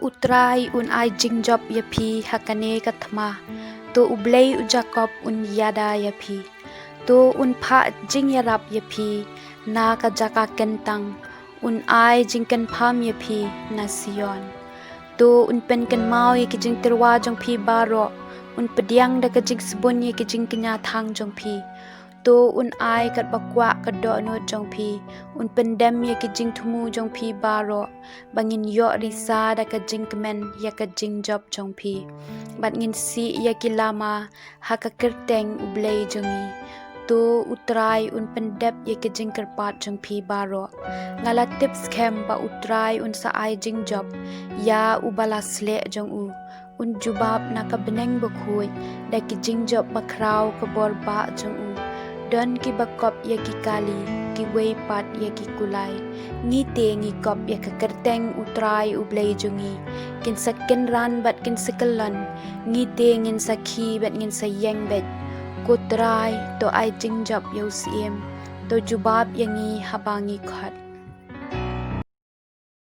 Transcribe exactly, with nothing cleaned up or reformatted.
U Trai un ai jingjop ïa phi ha kane ka thma, to U Blei u Jakob un ïada ïa phi. To un phah jingïarap ïa phi na ka jaka kyntang, un ai jingkyrpad ïa phi na Sion. To un pynkynmaw ïa ki jingtyrwa jong phi baroh, un pdiang da ka jingsbun ïa ki jingkñia thang jong phi. To un ai katba kwah ka dohnud jong phi, un pyndem ïa ki jingthmu jong phi baroh, ba ngin ïoh risa da ka jingkmen ïa ka jingjop jong phi, bad ngin sih ïa ki lama ha ka kyrteng U Blei jong ngi. To U Trai un pyndep ïa ki jingkyrpad jong phi baroh. Nga la tip skhem ba U Trai un sa ai jingjop ïa uba la sleh jong u. Un jubab na ka bneng bakhuid da ki jingjop bakhraw ka bor bah jong u. Don kiba kop ïa ki kali, kiwei pat ïa ki kulai. Ngi te ngi kop ïa ka kyrteng U Trai U Blei jong ngi. Kin sa kynran bad kin sa kyllon. Ngi te ngin sa khie bad ngin sa ïeng beit. Ko Trai, to ai jingjop ïa u Syiem. To jubab ïa ngi haba ngi khot.